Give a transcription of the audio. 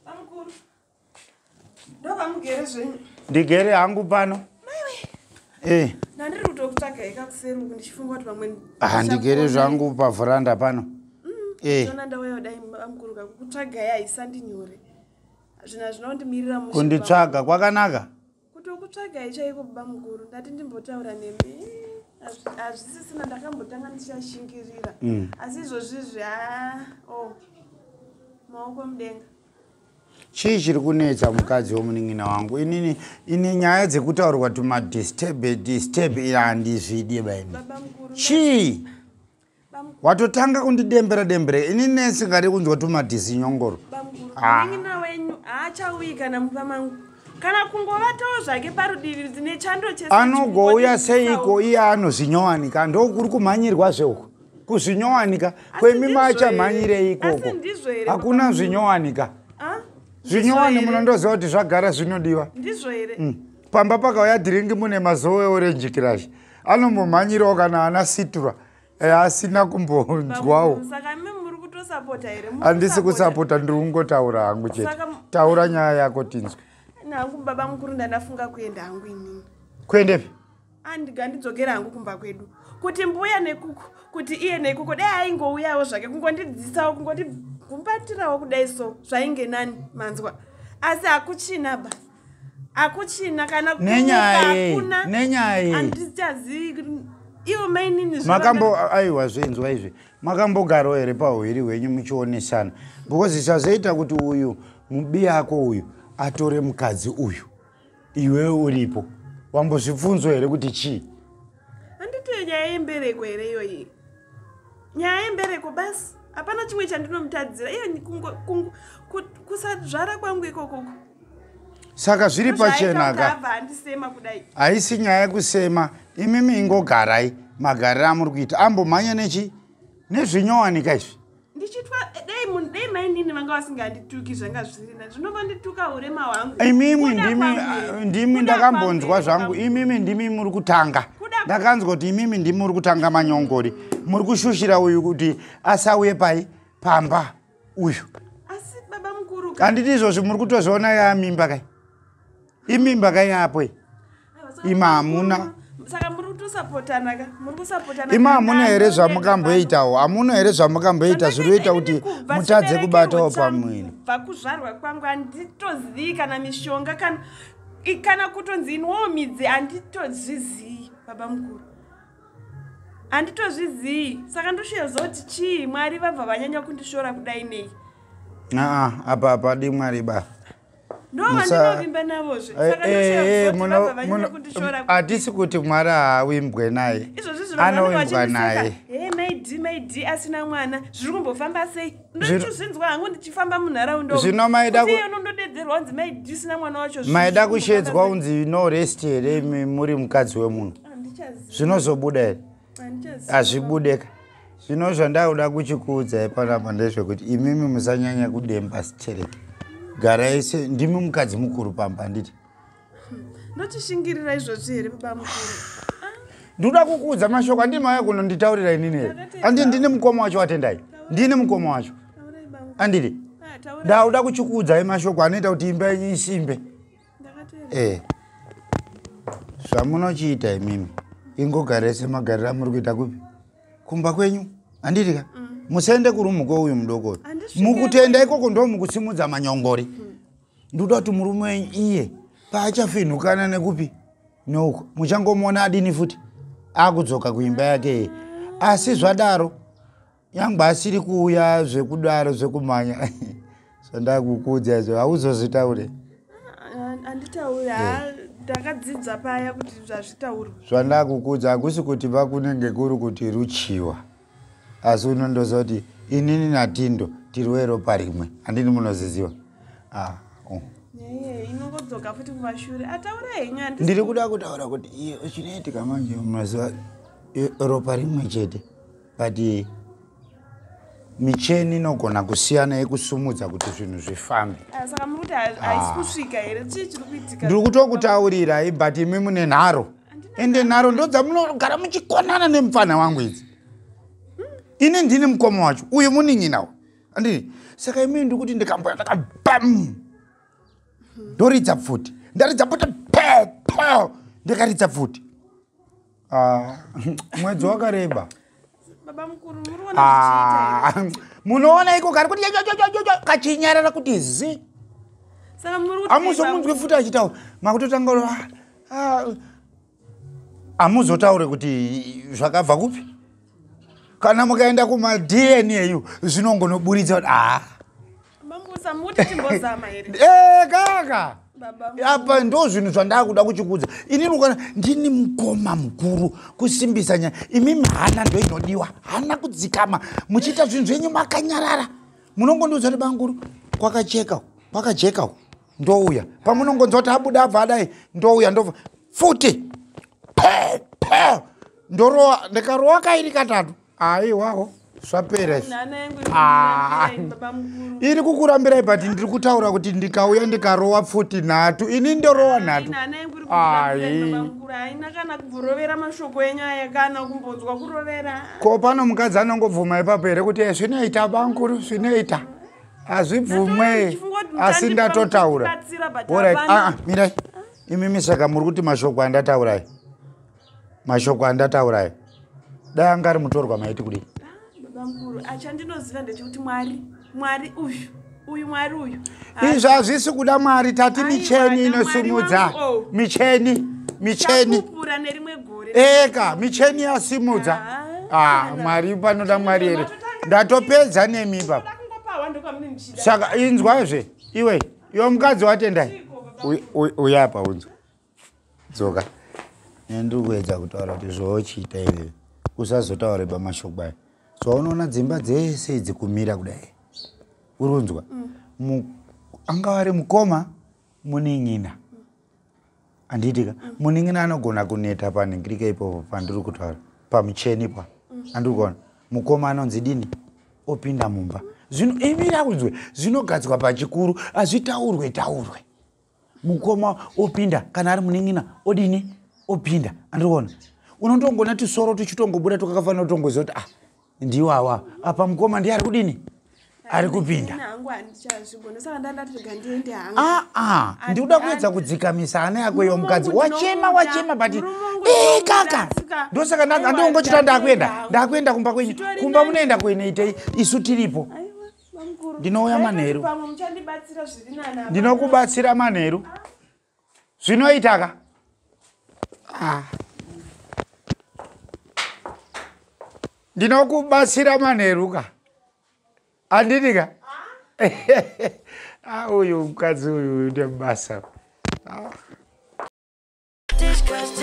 Bamukuru. Ndovamugere zvenyu. Ndigere hangu pano. Eh. Ndandiri kutokutsvagai kakuseri uku ndichifunga kuti pamwe Ah, ndigere zvangu pavhuranda pano. Eh. Tona ndauya kudai bamukuru kakukutsvagai haisandinyore. Zvinhu hazvina kundimirira mushe. Kunditsvaga kwakanaka. Kutokutsvagai chaiko bamukuru. Ndati ndimbotaura nemi. Hazvisisina ndakambotanga ndichashingirira. Asi izvozvizvi ha oh. Maoko mudenga. Chii chiri kunetsa mukadzi womunin'ina wangu? Inini ini nyaya dzekutaurwa tumadisturb disturb handizvidi baini. Babamukuru. Chii? Bamukuru. Watotanga kundidembera dembera. Ini nesingadi kunzwa tumadhisinyongoro. Bamukuru. Ah. Munin'ina wenyu haachauyi kana mumba mangu. Kana kungovatawo zvake parudivi dzine chando chese. Anogouya seiko iye anozvinyowanika? Ndokuri kumhanyirwa uku. Kuzvinyowanika kwemi ndizvo machamhanyirei here? ikoko? Asi ndizvo here, Hakuna baba? zvinyowanika. Ah? Zvinyowani Ndizvo here? munondoziva kuti zvagara zvinodiwa. Ndizvo here? Pamba pakauya dhiringi mune mazowe orange crush. Anombomhanyirawo kana ana situra. Asina kumbonzwawo. Bamukuru, Saka imi muri kutosapota here? Muri Handisi kusapota? kusapota, ndiri kungotaura hangu chete. Taura nyaya yako tinzwe. Nangu baba mukuru ndandafunga kuenda hangu inini. Kuendepi? Andigandidzokera hangu kumba kwedu. Kuti mbuya nekuku, kuti iye nekuku dai aingouyawo zvake kungondidzisawo kungondigumbatirawo kudai so zvainge nani manzwa. Asi hakuchina ba. Hakuchina kana kumuka Nenyaya yei? hakuna. Nenyaya yei? Handichazivi ivo mainini zvino Makambo aiwa zvinzwa izvi. Makambogarawo here pahwiri hwenyu muchionesana? Because zvisazoita kuti uyu mubiyako uyu atore mukadzi uyu. Iwewe uripo. Wambozvibvunzwa here kuti chii? Handiti nyaya yembereko here iyoyi? Nyaya yembereko basi. Hapana chimwe chandinomutadzira. Iye kusazvara kwangu ikokoko. Saka zviri pachena ka. Abva andisema kudai. Haisi nyaya yekusema. Imimi ingogarai magariro amuri kuita. Ambomhanya nechi nezvinyowanika izvi. Ndichitwa dai dai mainini vanga vasingandituki zvanga zvisina. Zvinovandituka urema hwangu. Imimi Kuda ndimi kwangu here? ndimi Kuda ndakambonzwa kwangu here, zvangu. bamukuru? Imimi ndimi muri kutanga. Ndakanzwa kuti imimi ndimi muri kutanga manyongori. Muri kushushira uyu kuti asauye pai pamba uyu. Asi baba mukuru Handiti izvozvi muri kutozviona yaamimba kai. Imimba kai yapo iyi. Ima hamuna. Saka muri kutosapotana ka? Muri kusapotana. Ima hamuna here zvamukamboitawo? Hamuna here zvamukamboita zvinoita kuti mutadze kubatawo pamwiri? Kubva kuzvarwa kwangu handitozii kana mishonga kana kutonzi inwawo midzi handitozvizii baba mukuru. Handitozvizii. Saka ndoshiyoziva kuti chii Mwari vabva vanyanya kundishora kudai nei. Aa, apa hapadi Mwari ba. Ndo vandinovimba navozve. Saka ndoshiyoziva kuti vabva vanyanya kundishora. Hatisi kuti Mwari haawimbwe naye. Izvozvi zvinhu vanhu vanenge Anowimbwa vachindiseka. naye. He maidi maidi asina mwana zviri kumbofamba sei? Ndochizvinzwa hangu ndichifamba munharaunda. Zvino maida Kuti iye unondodedzerwa kunzi maidi usina mwana wacho. Maida zviri kumbofamba kushedzwa sei? unzi no rest here imi muri mukadzi wemunhu? Handichazivi. Zvinozobuda here? Handichazivi. Hazvibudeka. Zvino zvandakuda kuchikuudzai panapa ndezvekuti imimi musanyanya kudemba stereki. Garai se ndimi mukadzi mukuru pamba handiti. Ndochishingirira izvozvi here baba mukuru? Ndinoda kukuudza mashoko andini mauya kunonditaurira inini here? Andi ndini mukoma wacho watendai. Ndini mukoma wacho. Taurai baba. Andidi. Ah, taurai. Ndauda kuchikuudzai mashoko anoita kuti imba yenyu isimbe. Ndakateerera. Zvamunochiita imimi ingogarai semagariro amuri kuita kupi? Kumba kwenyu. Handiti ka? Musaende kurumu kweuyu mudoko uyu. Handisvike Mukutenda ikoko ndo mukusimudza manyongori. Ndinoda kuti murume wenyu iye paachafinhukana nekupi neuko muchangomuona adini futi akudzoka kuimba yake iye. Asi zvadaro nyangwe asiri kuuya zvekudaro zvekumhanya zvandakukuudza izvo hauzozvitaure. Ah, Handitauri. Ah, ndakadzidza paya kuti zvazvitaurwa. Zvandakukuudza hakusi kuti pakunenge kuri kuti ruchiwa, asi unondoziva kuti inini naTindo tiriwe ropa rimwe. Handini munoziziva? Ah, oh. Nyaya inongodzoka futi kumashure. Ataura henyu handisi. Ndiri kuda kutaura kuti iye chinoitika manje munoziva ropa rimwe chete, but micheni inogona kusiyana yekusumudza kuti zvinhu zvifambe. Ah, saka muri kuti haisi kusvika here? Chii chiri kuitika? Ndiri kutokutaurirai but imi mune nharo. Ende nharo ndodzamunogara muchikonana nemufana wangu idzi. Ini ndini mukoma wacho, uyu munin'ina uyu. Andii saka imini ndikuti ndikamboya ndakabam ndoridza pfuti, ndaridza pfuti pe pe, ndikaridza pfuti. Ah, mwedzi wakareba. Baba mukuru, muri kuona zvichiita here? Ah, munoona iko kari kuti kachinyarara kuti zi. Saka muri kuti Amuzomunzwi futi achitaura, makutotanga amuzotaure kuti zvakabva kupi. Kana mukaenda kuma-DNA zvinongonoburitsa kuti ah. Bambusa, muti timbozama here? Eh, kaka. Baba. Apa ndo zvinhu zvandakuda kuchikudza inini. Ukana ndini mukoma mukuru kusimbisa nyaya, imimi hana ndo inodiwa, hana kudzikama, muchiita zvinhu zvenyu makanyarara. Munongondiudza kuti banguru kwakacheka, kwakajeka, ndouya. Pamunongonzwa kuti abuda abva adai, ndouya, ndobva futi pe pe, ndorowa. Ndikarowa kairi katatu, aiwawo zvapera izvi. Nhana yangu Ah. iri baba mukuru. Iri kukurambirai, but ndiri kutaura kuti ndikauya ndikarowa pfuti nhatu, ini ndorowa nhatu. Nhana yangu iri Ai. kukurambirai baba mukuru, haina kana kumborovera mashoko enyu aya, kana kumbonzwa kurovera. Ko pano mukadzi anongobvuma ipapo here kuti "Eh, zvinoita bankuru, zvinoita hazvibvumwe?" Ndichifunga kuti Asi ndatotaura. muchandibatsira, but Alright, hapana. ah, ah, mirai imimi. Saka muri kuti mashoko andataurai, mashoko andataurai, dai anga ari mutorwa maiti kudii? Baba mukuru, achandinoziva ndechekuti Mwari, Mwari uyu, uyu Mwari uyu. Izvi hazvisi kuda Mwari, tati Aiwa, micheni naMwari inosimudza. wangu, oh. Micheni, micheni. Chakupura nerimwe gore. Eka micheni yasimudza. Ah, Ah, Mwari, panoda Mwari here? Matotanga. Ndatopedza nemi ipapa. Toda kungopawa ndokwamune muchida. Saka inzwazve iwe, iwe mukadzi watendai. Chiko, baba? Uya apa unzwa, dzoka. Ndiri kuedza kutaura kuti zvoochiita iwewe usazotaura pamashoko aya. Zvaunoona dzimba dzese idzi kumira kudai, uri kunzwa? Angava ari mukoma, munin'ina, handiitika? Munin'ina anogona kuneta panhingirika ipopo pandiri kutaura pamucheni pa andiri kuona mukoma anonzi dini opinda mumba. Zvino imira kunzwe, zvinogadzwa pachikuru, hazvitaurwe taurwe. Mukoma opinda, kana ari munin'ina odini opinda, andiri kuona unondongona tusoro tuchitongobuda tukakafanira kutongoziva kuti ah, ndiwawa apa mukoma ndiye ari kudini, ari kupinda. Ini hangu handichazvigona, saka ndandati rega ndiende hangu. Aa, ndikuda kuedza kudzikamisa hana yako iyo mukadzi. Murume wangu Wachema, ndinomuda. wachema, but Murume wangu Eh, ndinomuda, kaka, sika. ndosaka Aiwa, andongochita ndakuenda ndakuenda. ndakuenda kumba kwenyu. Zvitori Kumba nani. munoenda kuinoitei isu tiripo? Aiwa, bamukuru. Ndinouya Aiwa, manheru. pamwe muchandibatsira zviri nani apa. Ndinokubatsira manheru, zvinoita ka. Ah. Ndinokubatsira manheru ka, handiti ka? Ah, uyu mukadzi uyu ndebasa. This cause